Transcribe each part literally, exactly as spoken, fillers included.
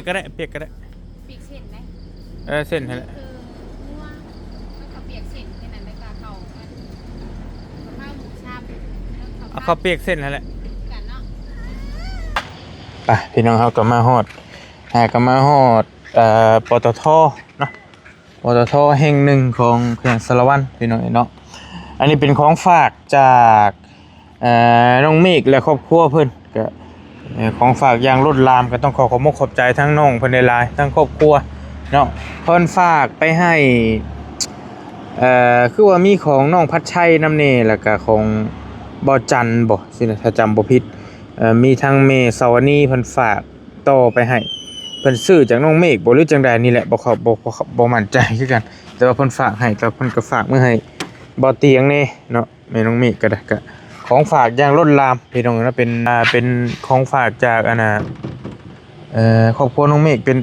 ยกก็ได้ เปียกก็ได้ เปียกเส้นได้ เออ เส้นหั่นแหละ คืองัว แล้วก็เปียกเส้นแค่นั้น แล้วก็เข้า เอาเข้าเปียกเส้นหั่นแหละ กันเนาะ ไป พี่น้อง เฮาก็มาฮอด หาก็มาฮอด เอ่อ ปตท เนาะ ปตท แห่งหนึ่งของแขวงสารวัตร พี่น้องเนาะ อันนี้เป็นของฝากจาก เอ่อ น้องเมฆและครอบครัวเพิ่น ก็ เอ่อ ของฝากอย่างล้นหลาม ก็ต้องขอขอบมกขอบใจทั้งน้องเพิ่นหลายๆ ทั้งครอบครัวเนาะ เพิ่นฝากไปให้ เอ่อ คือว่ามีของน้องพัดชัยนำแหน่ แล้วก็ของบ่าวจันบ่ สินะ ถ้าจำบ่ผิด เอ่อ มีทั้งแม่สาวนีเพิ่นฝากต่อไปให้ เพิ่นซื้อจากน้องเมฆบ่หรือจั่งใดนี่แหละ บ่เข้า บ่ บ่ บ่มั่นใจคือกัน แต่ว่าเพิ่นฝากให้ แต่เพิ่นก็ฝากมาให้บ่าวเตียงแหน่เนาะ แม่น้องเมฆก็ได้ ก็ของฝากอย่างล้นหลามพี่น้องเนาะ เป็น อ่า เป็นของฝากจากอันน่ะ เอ่อ ครอบครัวน้องเมฆ เป็น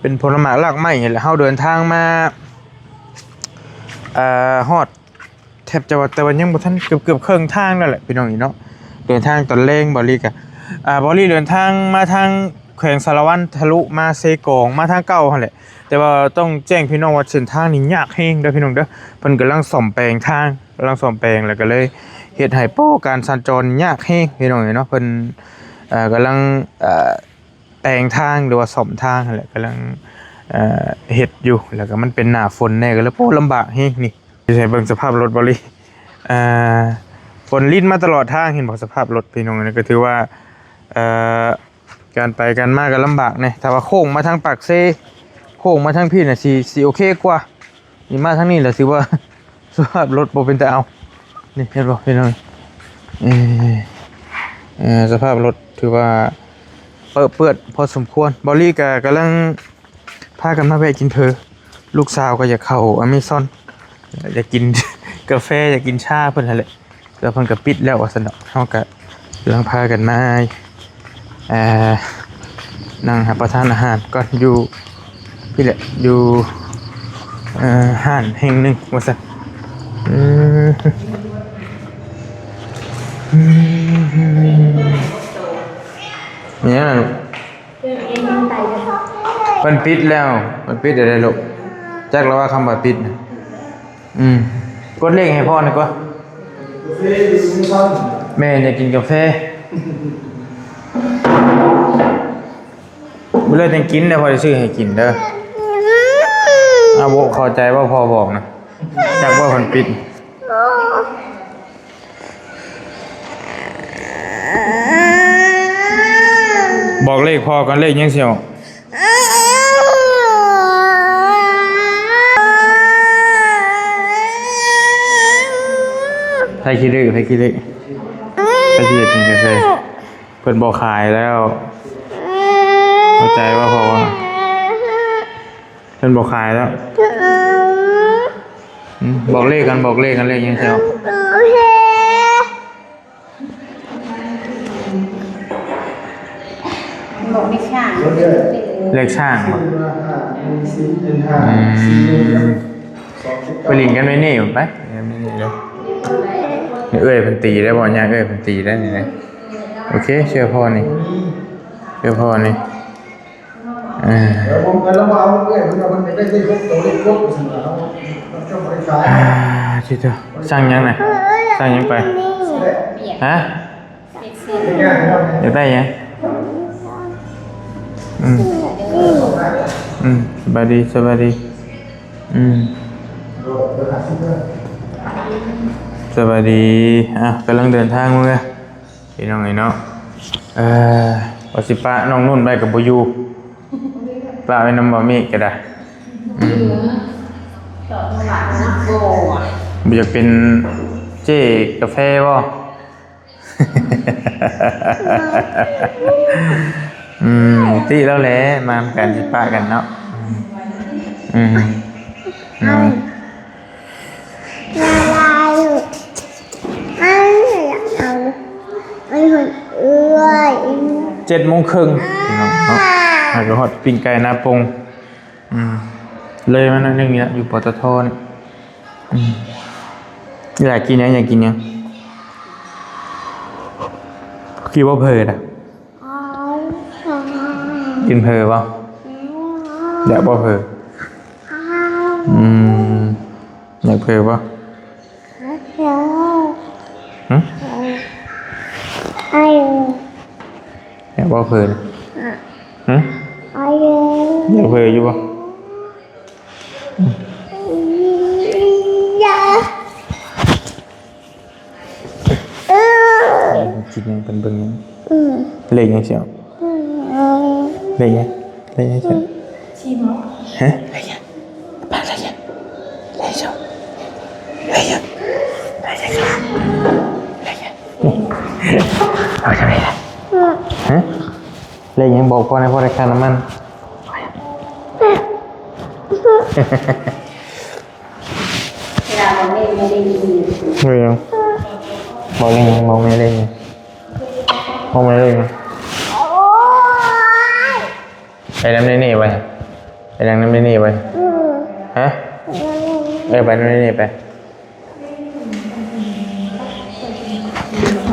เป็นผลหมากรากไม้นี่แหละ เฮาเดินทางมา เอ่อ ฮอด แทบจะว่า แต่ว่ายังบ่ทัน เกือบ เกือบครึ่งทางแล้วแหละพี่น้องเนาะ เดินทางตอนแลง บ่าวลีก็ อ่า บ่าวลีเดินทางมาทางแขวงสารวัตร ทะลุมาเซกอง มาทางเก่าหั่นแหละ แต่ว่าต้องแจ้งพี่น้องว่าเส้นทางนี่ยากแฮงเด้อพี่น้องเด้อ เพิ่นกำลังซ่อมแปลงทาง กำลังซ่อมแปลง แล้วก็เลยเฮ็ดให้ โอ้ การสัญจรยากแฮงพี่น้องเนาะ เพิ่น เอ่อ กำลัง เอ่อ แต่งทางหรือว่าซ่อมทางหั่นแหละ กำลัง เอ่อ เฮ็ดอยู่ แล้วก็มันเป็นหน้าฝนแหน่ ก็เลย โอ้ ลำบากแฮงนี่ สิให้เบิ่งสภาพรถบ่าวลี เอ่อ ฝนรินมาตลอดทาง เห็นบ่ สภาพรถพี่น้อง อันนี้ก็ถือว่า เอ่อ การไปการมาก็ลำบากแหน่ ถ้าว่าโค้งมาทางปากเซ โค้งมาทางพี้น่ะ สิ สิโอเคกว่า นี่มาทางนี้แหละ ถือว่า สภาพรถบ่เป็นตาเอา นี่เห็นบ่พี่น้อง เอ่อ เอ่อ สภาพรถถือว่าเปอะเปื้อนพอสมควร บ่าวลีก็กำลังพากันมาแวะกินเผลอ ลูกสาวก็อยากเข้าอเมซอน อยากกินกาแฟ อยากกินชาเพิ่นหั่นแหละ แต่เพิ่นก็ปิดแล้วว่าซั่นดอก เฮาก็กำลังพากันมา เอ่อ นั่งรับประทานอาหารก่อน อยู่พี้แหละ อยู่ เอ่อ ร้านแห่งหนึ่งว่าซั่น อืม อืม เนี่ย มันปิดแล้ว มันปิดอะไรลูก จักแล้วว่าคำว่าปิดน่ะ อืม กดเลขให้พ่อหน่อยกว่า แม่อยากกินกาแฟ บ่เลยต้องกินนะ พ่อจะซื้อให้กินเด้อ เอาบ่เข้าใจว่าพ่อบอกนะ จักว่ามันปิด บอกเลขพ่อก่อน เลขยังสิออก ไผขี้ดื้อ ไผขี้ดื้อ ไผขี้ดื้อกินกาแฟ เพิ่นบ่ขายแล้ว เข้าใจว่า เพราะว่า เพิ่นบ่ขายแล้ว อืม บอกเลขกัน บอกเลขกัน เลขยังเซล บอกไม่ใช่ เลขช่างบ่ อืม ไปหลินกันไว้นี่ไป เออ ไม่นี่เด้อ นี่เอื้อยเพิ่นตีได้บ่ ย่าเอื้อยเพิ่นตีได้นี่นะ โอเค เชื่อพ่อนี่ เชื่อพ่อนี่ เออ เดี๋ยวผม แล้วว่าเอาเอื้อยเพิ่นว่าเพิ่นได้เลขหกตัวเลขครบซั่นล่ะ เฮาเจ้าบ่ได้ขาย อ่า ชิโต สั่งหยังน่ะ สั่งหยังไป ฮะ อยากได้หยัง อืม อืม สบายดี สบายดี อืม สบายดี อ่ะ กำลังเดินทางเมือ พี่น้องเอ้ยเนาะ เอ่อ ว่าสิปะน้องนุ่นไว้กับบ่อยู่ ปะไว้นำบ่าวเมฆก็ได้ อืม บ่อยากเป็นเจ๊กาแฟบ่ อืม ติแล้วแหละ มานำกันสิปะกันเนาะ อืม อืม อืม ละลาย อันนี้อยากเอา อันนี้เอื้อย เจ็ดโมงครึ่ง พี่น้องเนาะ แล้วก็ฮอดปิ้งไก่นาปง อืม เลยมาหน่อยหนึ่งนี่ละ อยู่ ปตท นี่ อืม อยากกินหยัง อยากกินหยัง คิดว่าเผลอนะ กินเผลอบ่ อยากบ่เผลอ อืม อยากเผลอบ่ หึ อยากบ่เผลอ หึ อยากเผลออยู่บ่ อยาก เออ คิดหยังเป็นเบิ่งหยัง อืม เลขหยังสิเอา อืม เลขหยัง เลขหยังสิเอา ชิมเหรอ ฮะ เลขหยัง ปากเลขหยัง เลขหยัง เลขหยัง เลขหยังครับ เลขหยัง เอาจังได๋ล่ะ อืม ฮะ เลขหยัง บอกพ่อแหน่ พ่อได้ค่าน้ำมัน เวลาบอกแม่ไม่ได้ยิน เรื่อง บอกเรื่อง บอกแม่เรื่อง บอกแม่เรื่อง ไปนำเนเน่ไป ไปนั่งนำเนเน่ไป ฮะ เออ ไปนำเนเน่ไป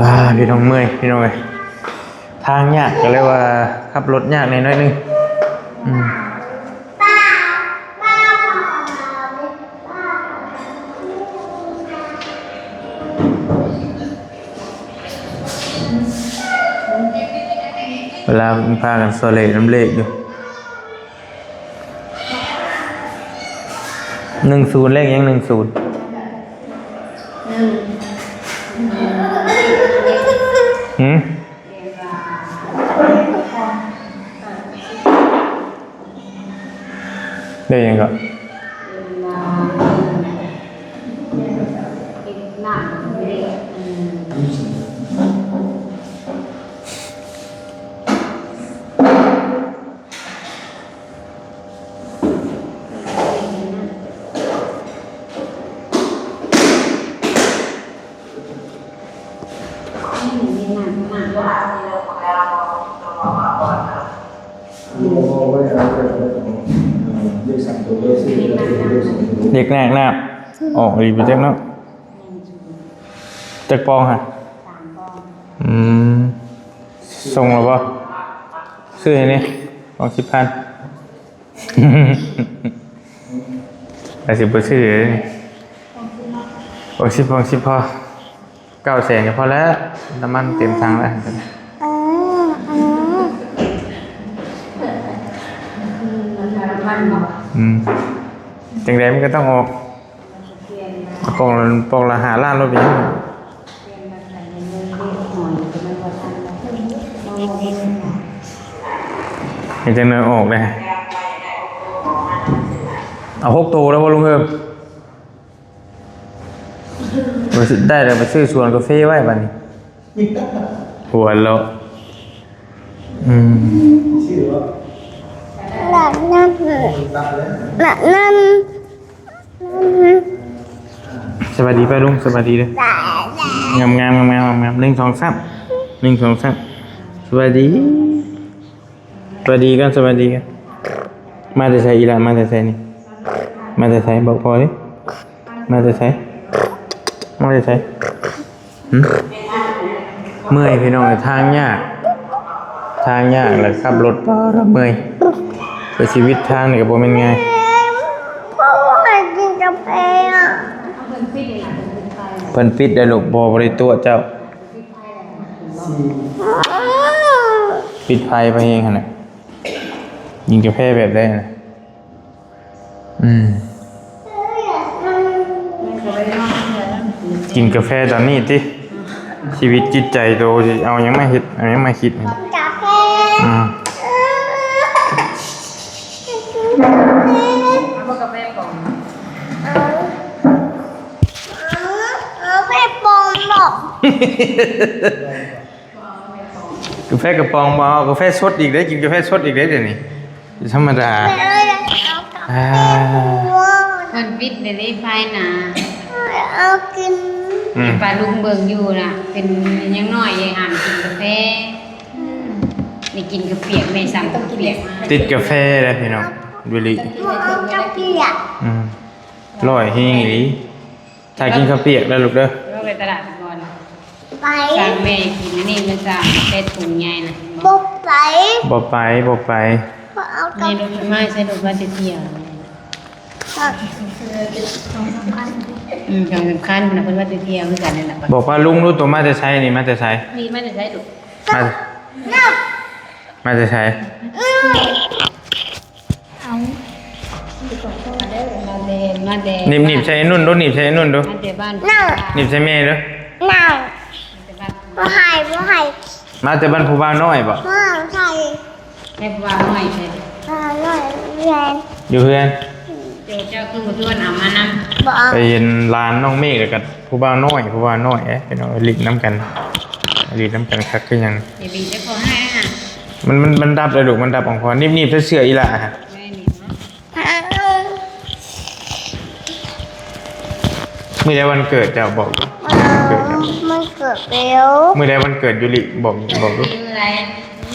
อ่า พี่น้องเมื่อย พี่น้องเอ้ย ทางยาก ก็เลยว่าขับรถยากแหน่น้อยหนึ่ง อืม เวลาพากันซอเลน้ำเลขอยู่ หนึ่งศูนย์ เลขหยัง หนึ่งศูนย์ หืม ได้หยังก็ เด็กแรกนะ ออกอีกไปจักเนาะ จักปองฮะ อืม ส่งแล้วบ่ ซื้อให้นี่ ปองสิบพัน แต่สิบ่ซื้อเลยนี่ ปองสิบ ปองสิบพอ เก้าแสนก็พอแล้ว น้ำมันเต็มถังแล้ว อืม จังใดมันก็ต้องออก ปองละ ปองละห้าล้าน รถไปยัง เห็นจังเลยออกเลย เอาหกตัวแล้วบ่ลุงเพิ่ม ได้แล้วไปซื้อสวนกาแฟไว้บัดนี้ หัวเราะ อืม แบบนั้น แบบนั้น สวัสดีป้าลุง สวัสดีเลย งามงามงามงามงาม หนึ่ง สอง สาม หนึ่ง สอง สาม สวัสดี สวัสดีกัน สวัสดีกัน มาแต่ไสอีหล่ะ มาแต่ไสนี่ มาแต่ไส บอกพ่อดิ มาแต่ไส มาแต่ไส หึ เมื่อยพี่น้อง ทางยาก ทางยาก แล้วขับรถปาระเมื่อย แต่ชีวิตทางนี่ก็บ่แม่นง่าย พ่อให้กินกาแฟอ่ะ เพิ่นปิดได้ลูก บ่ บ่ได้ตั๋วเจ้า ปิดไฟไปเองหั่นน่ะ กินกาแฟแบบใดน่ะ อืม กินกาแฟตอนนี้ติ ชีวิตจิตใจโตสิเอาหยังมาเฮ็ด เอาหยังมาคิด กาแฟ อืม เอากาแฟป๋อง เอา เอากาแฟป๋องบอก กาแฟกระป๋องบ่เอา กาแฟสดอีกเด้ กินกาแฟสดอีกเด้เดี๋ยวนี้ ธรรมดา แม่เอ้ย เอากาแฟ อ่า เพิ่นปิดได้ได้ภายหน้า เอากิน อืม ป้าลุงเบิ่งอยู่น่ะ เป็นยังน้อยยังห้ามกินกาแฟ อืม นี่กินกาแฟ แม่สั่งกาแฟมา ติดกาแฟแล้วพี่น้อง ดูลิ เอากาแฟ อืม ร้อยแฮงอีหลี ถ้ากินข้าวเปียกแล้วลูกเด้อ เราไปตลาดก่อน ไป สั่งแม่กินอันนี้ มันสั่งแต่ถุงใหญ่นะ บ่ไป บ่ไป บ่ไป บ่เอากลับ นี่รถไม้ใส่รถมาเที่ยว อืม ของสำคัญนะ เพิ่นว่าเที่ยวคือกันนั่นแหละ บอกว่าลุงรู้ตัวมาแต่ไสนี่ มาแต่ไส มีมาแต่ไสลูก มา มาแต่ไส อืม เอา มาเด้อ มาเด้อ มาเด้อ หนีบ หนีบใส่นุ่นดู หนีบใส่นุ่นดู มาเด้อบ้าน หนีบใส่แม่ดู นั่ง มาเด้อบ้าน บ่ให้ บ่ให้ มาแต่บ้านผู้บ่าวน้อยบ่ บ่ให้ ให้ผู้บ่าวน้อยใช่ บ่ให้ อยู่เฮือน เดี๋ยวเจ้าคือบ่ชวนเอามานำ บ่เอา ไปเห็นหลานน้องเมฆแล้วก็ผู้บ่าวน้อย ผู้บ่าวน้อย เอ๊ะ พี่น้อง หลีกนำกัน หลีกนำกันคักคือหยัง อย่าบีบได้พอให้อ่ะ มัน มัน มันดับเลยลูก มันดับของพอ หนีบ หนีบใส่เสื้ออีหล่าฮะ ไม่หนีบนะ มื้อใดวันเกิดเจ้าบอก เกิดครับ มันเกิดแล้ว มื้อใดวันเกิดยูริบอก บอกลูก อายุเท่าไหร่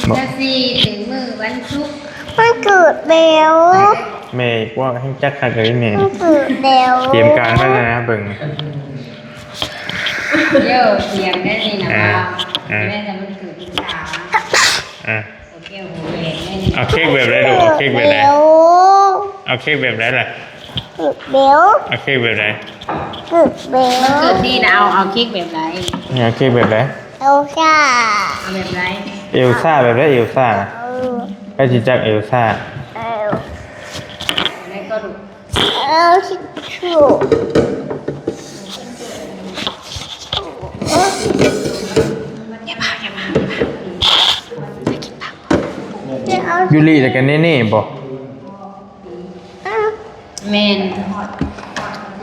บอก สิบสี่ ถึงมื้อวันศุกร์ มันเกิดแล้ว แม่ว่าให้จักคักเลยแม่ มันเกิดแล้ว เตรียมการไว้แล้วนะ เบิ่ง เดี๋ยวเตรียมได้นี่นะ อ่า ว่า อ่า แม่จะมันเกิดลูกสาว อ่า เอาเค้กแบบไหนลูก เอาเค้กแบบไหน เดี๋ยว เอาเค้กแบบไหนล่ะ เดี๋ยว เอาเค้กแบบไหน เดี๋ยว มันเกิดนี่นะ เอา เอาเค้กแบบไหน เอาเค้กแบบไหน เอลซ่า เอาแบบไหน เอลซ่าแบบไหน เอลซ่า เออ ใครสิจักเอลซ่า เอล ไหนก็ดู เอลซ่า ยูริแล้วกันเน่ๆบ่ แม่น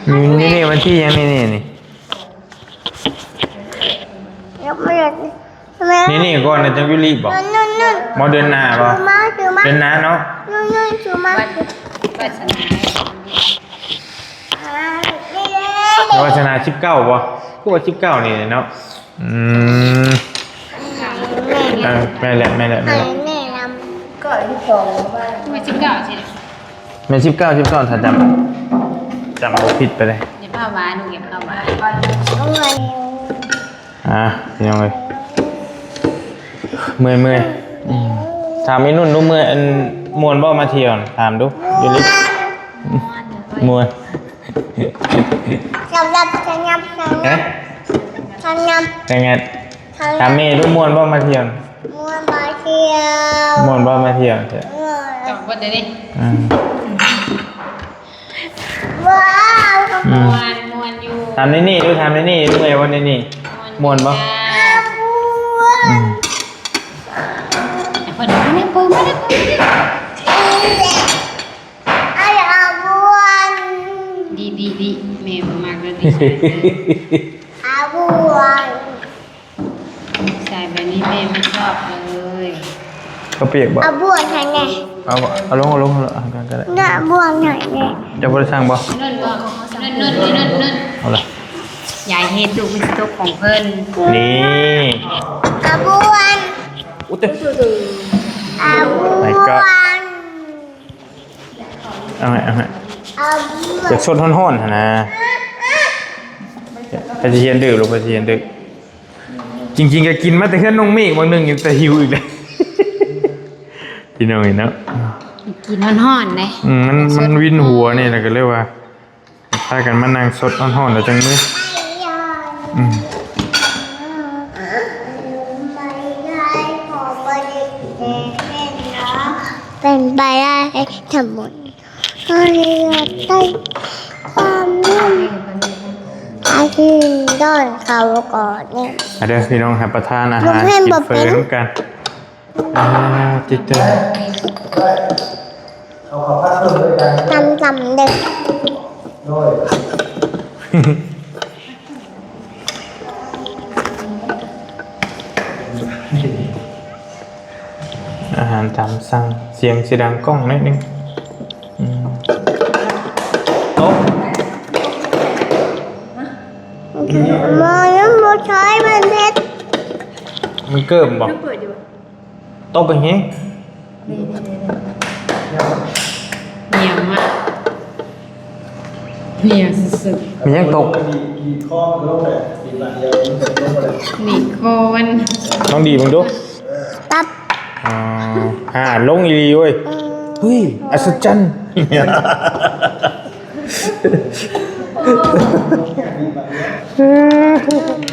นี่ นี่ นี่ วันที่ยัง นี่ นี่ นี่ ยังไม่ได้ แม่ นี่ นี่ ก่อนนะ จังยูริบ่ นั่น นั่น นั่น บ่ เดือนหน้าบ่ ถือมา ถือมา เดือนหน้าเนาะ นั่น นั่น ถือมา วัด วัดศาสนา อ่า นี่ เดือนศาสนา สิบเก้าบ่ คือว่า สิบเก้า นี่เนาะ อืม เออ แม่นแหละ แม่นแหละ แม่นแหละ แม่นแหละ ก็ ยี่สิบสอง ว่า สิบเก้า สิ แม่น สิบเก้า สิบเก้า ถ้าจำ จำบ่ผิดไปเลย อย่าพาว่าลูก อย่าพาว่า อ่ะ พี่น้องเอ้ย เมื่อย เมื่อย อืม ถามไอ้นุ่นดู เมื่อย อัน ม่วนบ่มาเที่ยวน่ะ ถามดู อยู่ลิ ม่วน สำหรับ สำหรับ สำหรับ ฮะ สำหรับ ยังไง สำหรับ ถามแม่ดู ม่วนบ่มาเที่ยว ม่วนบ่เที่ยว ม่วนบ่มาเที่ยว ม่วน ตอบว่าเดี๋ยวนี้ อืม ว้าว อืม ม่วน ม่วนอยู่ ถามในนี่ดู ถามในนี่ดู เมื่อยบ่ในนี่ ม่วนบ่ จ้า ม่วน อืม เปิดมาเนี่ย เปิดมาเนี่ย เปิดมาเนี่ย ไอ้อาม่วน ดี ดี ดี แม่บ่มักแล้ว ดี ใช่ เออ ใส่แบบนี้แม่ไม่ชอบเลย ข้าวเปียกบ่ เอาบ่วงให้แน่ เอาบ่ เอาลง เอาลง เอาลง เอากันก็ได้ เนี่ยบ่วงหน่อยแน่ เจ้าบ่ได้สั่งบ่ นั่นบ่นั่นนั่นนั่นนั่น เอาละ ยายเฮ็ดลูกมันสิตกของเพิ่น นี่ เอาบ่วง อุ๊ย เตะ เอาบ่วง ไหนก็ เอาให้ เอาให้ เอาบ่วง อยากสดฮ้อนๆหั่นนะ ไปสิเฮียนดื้อลูก ไปสิเฮียนดื้อ จริงๆ ก็กินมาแต่เฮือนน้องเมฆ บางหนึ่งยังแต่หิวอีกเลย พี่น้องเนาะ กินฮ้อนๆเลย อืม มัน มันวินหัวนี่แหละ ก็เลยว่า พากันมานั่งสดฮ้อนๆ แล้วจังมื้อ อืม เป็นไปได้ทั้งหมด ก็เลยอยากได้ความนุ่ม อาทิตย์ต้นเขาก่อนเนี่ย มาเด้อพี่น้อง รับประทานอาหาร ลูกเห็น กินเฟอ บ่เป็น นำกัน อ่า ติดเตอ เอาข้าวผัดเพิ่มด้วยกัน ตำตำเด็ก โดย อาหารตามสั่ง เสียงสิดังก้องหน่อยหนึ่ง อืม โต๊ะ มายังบ่ใช้มันเฮ็ด มันเกิมบ่ เปิดอยู่ โต๊ะเป็นไง เหนียวมาก เหนียวสุดๆ มียังตก หนีบคอมัน ต้องดีบมึงดู ตับ อ่า อ่า ลงอีหลีเว้ย อืม เฮ้ย อัศจรรย์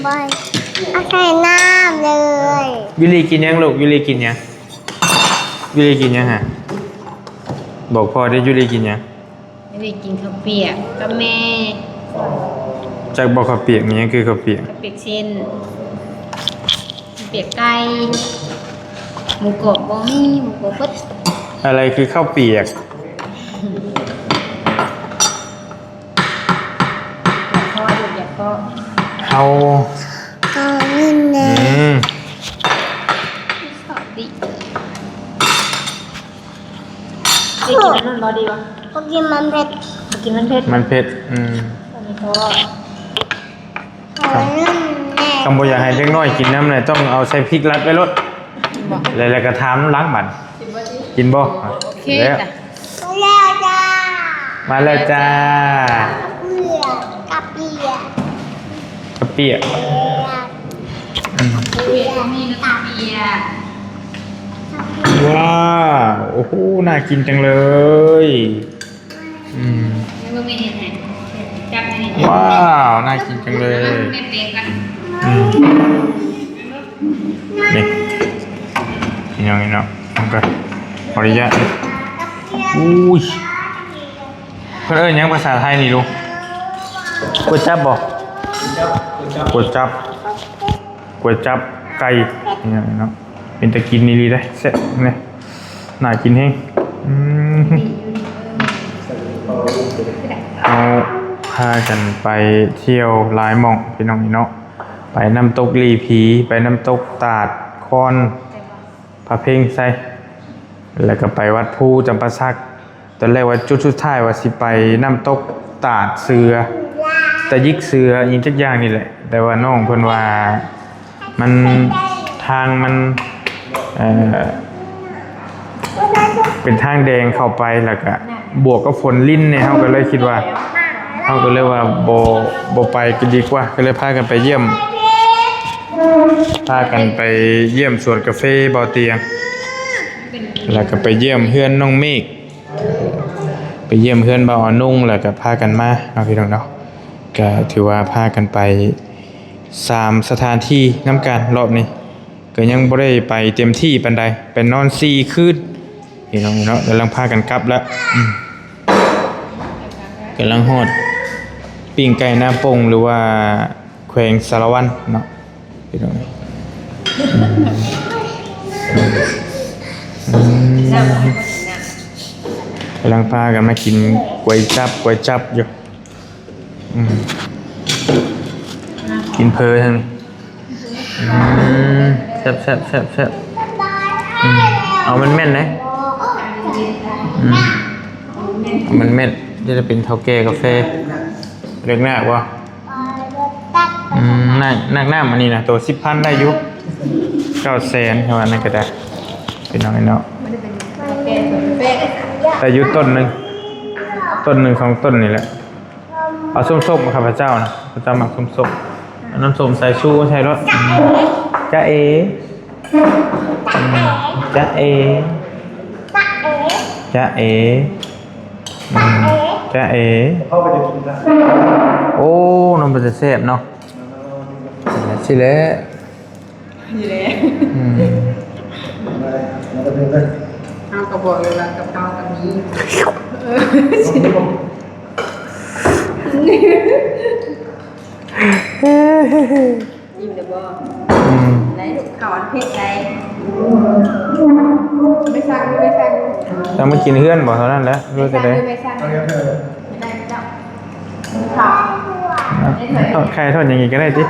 บ่อย เอาใส่น้ำเลย ยูรีกินยังลูก ยูรีกินยัง ยูรีกินยังฮะ บอกพ่อได้ ยูรีกินยัง ไม่ได้กินข้าวเปียกกับแม่ จักบอกข้าวเปียก มีหยังคือข้าวเปียก ข้าวเปียกเส้น ข้าวเปียกไก่ หมูกรอบบ่มี หมูกรอบเบิด อะไรคือข้าวเปียก อย่าเคาะลูกอย่าเคาะ เฮา เอานี่นะ อืม สวัสดี ได้กินอันนั้นบ่ดีวะ พวกกินมันเผ็ด บ่กินมันเผ็ด มันเผ็ด อืม อันนี้ก็ ครับ เอานั่นแหละ คำบ่อยากให้เด็กน้อยกินน้ำเนี่ย ต้องเอาใส่พริกรัดไว้โลด บ่ แล้ว แล้วก็ถามหลังบัด กินบ่ดี กินบ่ โอเค แล้ว จ้ะ มาแล้วจ้า มาแล้วจ้า เปียก กะเปียก กะเปียก เปียก อืม เปียก นี่นะกะเปียก ว้าว โอ้โห น่ากินจังเลย อืม นี่ว่าไม่เห็นไง จับไม่เห็น ว้าว น่ากินจังเลย ไม่เปียกกัน อืม นี่ พี่น้อง พี่น้อง มันก็ขออนุญาต อุ้ย เพิ่นเอิ้นหยังภาษาไทยนี่ลูก ก๋วยจั๊บบ่ ก๋วยจั๊บ ก๋วยจั๊บไก่ นี่เนาะ เป็นตากินอีหลีเด้ แซ่บเลย น่ากินแฮง อืม เฮาพากันไปเที่ยวหลายหม่องพี่น้องเนาะ ไปน้ำตกหลีผี ไปน้ำตกตาดคอน พระเพ็งไซ แล้วก็ไปวัดภูจำปาสัก ตอนแรกว่าจุดสุดท้ายว่าสิไปน้ำตกตาดเสือ ตะยิกเสือ อิหยังจักอย่างนี่แหละ แต่ว่าน้องเพิ่นว่ามัน ทางมัน เอ่อ เป็นทางแดงเข้าไป แล้วก็บวกกับฝนรินเนี่ย เฮาก็เลยคิดว่า เฮาก็เลยว่าบ่ บ่ไปก็ดีกว่า ก็เลยพากันไปเยี่ยม พากันไปเยี่ยมสวนกาแฟบ่าวเตียง แล้วก็ไปเยี่ยมเฮือนน้องเมฆ ไปเยี่ยมเฮือนบ่าวอนุ่ง แล้วก็พากันมาเนาะพี่น้องเนาะ ก็ถือว่าพากันไปสามสถานที่นำกันรอบนี้ ก็ยังบ่ได้ไปเต็มที่ปานใด ไปนอนสี่คืน พี่น้องเนาะ กำลังพากันกลับแล้ว อืม กำลังฮอดปิ้งไก่นาป่ง หรือว่าแขวงสารวัตรเนาะ พี่น้อง อืม กำลังพากันมากินก๋วยจั๊บ ก๋วยจั๊บอยู่ อืม กินเพลินอืมแซ่บแซ่บแซ่บแซ่บอืมเอามันแม่นนะอืมเอามันแม่นจะได้เป็นเฒ่าแก่กาแฟเลือกหน้าบ่อืมหน้าหน้าหน้ามันนี่นะตัวสิบพันได้อยู่เก้าแสนเท่านั้นก็ได้เป็นน้องเนาะ มันจะเป็นกาแฟสวนกาแฟ แต่อยู่ต้นหนึ่งต้นหนึ่งสองต้นนี่แหละ เอาส้มๆข้าพเจ้านะข้าพเจ้ามักส้มๆเอาน้ำส้มใส่ชูใส่รสอืมจ้าเออืมจ้าเอจ้าเออืมจ้าเอ เข้าไปจะกินได้ โอ้น้ำมันจะแซ่บเนาะสิแหละ นี่แหละ อืม มาแล้วก็เป็นได้ เอากระบอกเลยว่ากะเพรากับนี้เอออิ่มเดี๋ยวบอก อืม ไหนลูกเขาอันเผ็ดไหนไม่สั่งไม่สั่ง แล้วมากินเพื่อนบอกเท่านั้นแหละรู้จะได้ ไม่สั่ง เอาเงี้ยเถอะ ไม่ได้เจ้าเขา ทอดไข่ทอดอย่างงี้ก็ได้จิ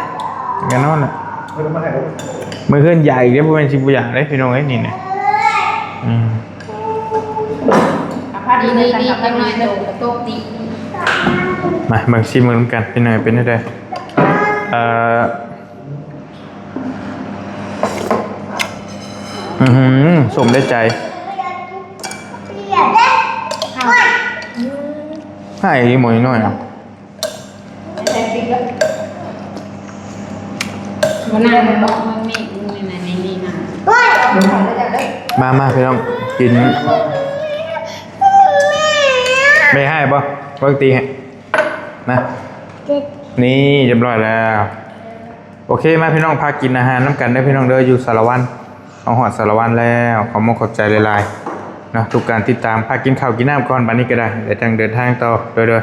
กันนอนน่ะ เพิ่มมาให้ มือเพื่อนใหญ่เดี๋ยวพวกมันชิบุอยากได้พี่น้องไอ้นี่เนี่ยอืม พอดีเลยกับพอดีเลยโต๊ะตี มาเบิ่งชิมกันกันพี่น้องเป็นได้เอ่ออือหือสมได้ใจ ให้อีหมอยน้อยอ่ะ วันนั้นมันบอกมันมีมันในนี้นะ มามาพี่น้องกินไม่ให้ปะปกติฮะนะนี่เรียบร้อยแล้ว โอเคมาพี่น้องพากินอาหารน้ำกันได้อพี่น้องเด้ออยู่สารวันเอาหอดสารวันแล้วขอมกขอบใจหลายๆเนาะทุกการติดตามพากินข้าวกินน้ำก่อนบัดนี้ก็ได้เดี๋ยวจังเดินทางต่อเด้อ